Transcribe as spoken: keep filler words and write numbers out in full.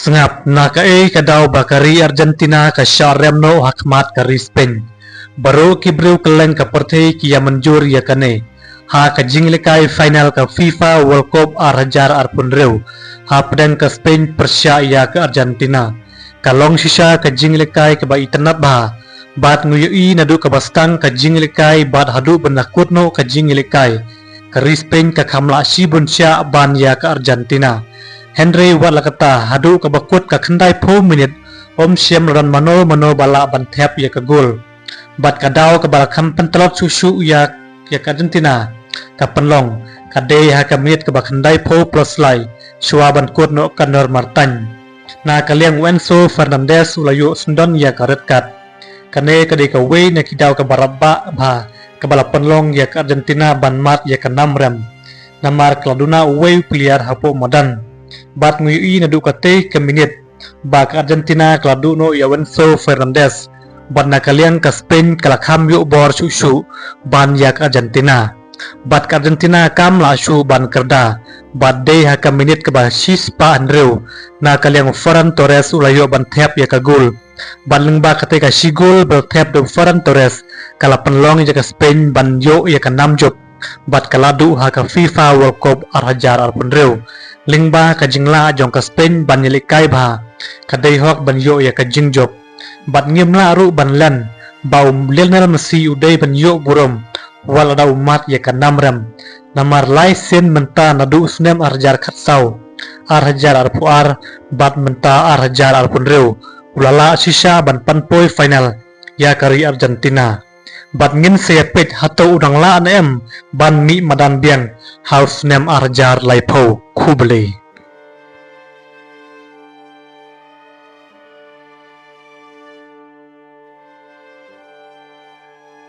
Sngap, na kaei ka daw ba ka ri Argentina ka shah rem noh ha khmat ka ri Spain? Baroh ki briew kylleng ka pyrthei ki ïa mynjur ïa kane. Ha ka jingïalehkai final ka FIFA World Cup ar hajar arphew hynriew, hapdeng ka Spain pyrshah ïa ka Argentina, ka long shisha ka jingïalehkai kaba itynnad bha. Bad ngi ïohi naduh kaba sdang ka jingïalehkai bad haduh ban da kut noh ka jingïalehkai, ka ri Spain ka kham lah shibun shiah ban ïa ka Argentina. Hynrei wat la katta, haduh kaba kut ka khyndaiphew minit, ym shym la don mano mano ba lah ban thep ïa ka gol. Bad ka daw kaba la kham pyntlot shuh shuh ïa, ïa ka Argentina ka pynlong, ka dei ha ka minit kaba khyndaiphew plus lai, shuwa ban kut noh ka Norma Martin. Na ka liang u Enzo Fernandez u la ïoh syndon ïa ka red card. Kane ka dei kawei na ki daw kaba rap bha, kaba la pynlong ïa ka Argentina ban mad ïa ka nam rem, namar ka la duna uwei u player hapoh madan. Bad ngi ïohi naduh katei ka minit ba ka Argentina ka la duh noh ïa u Enzo Fernandez. Bad na ka liang ka Spain ka la kham ïoh bor shuh shuh ban ïa ka Argentina. Bad ka Argentina kam lah shuh ban kyrda. Bad dei ha ka minit kaba shispah hynriew, na ka liang u Ferran Torres u la ïoh ban thep ïa ka gol. Bad lyngba katei ka shi gol ba la thep da u Ferran Torres, ka la pynlong ïa ka Spain ban ïoh ïa ka nam jop bad ka la duh ha ka FIFA World Cup ar hajar arphew hynriew. Lyngba ka jinglah jong ka Spain ban ïalehkai bha, ka dei hok ban ïoh ïa ka jingjop. Bad ngim lah ruh ban len ba u Lionel Messi u dei ban ïoh burom wat lada u mad ïa ka nam rem, namar lai sien mynta naduh u snem ar hajar khatsaw, ar hajar arphew ar bad mynta ar hajar arphew hynriew, u la lah shisha ban pan poi final ïa ka ri Argentina. Bad ngin sa ïa peit hato u dang lah ne em ban mih madan biang ha u snem ar hajar laiphew. Khublei.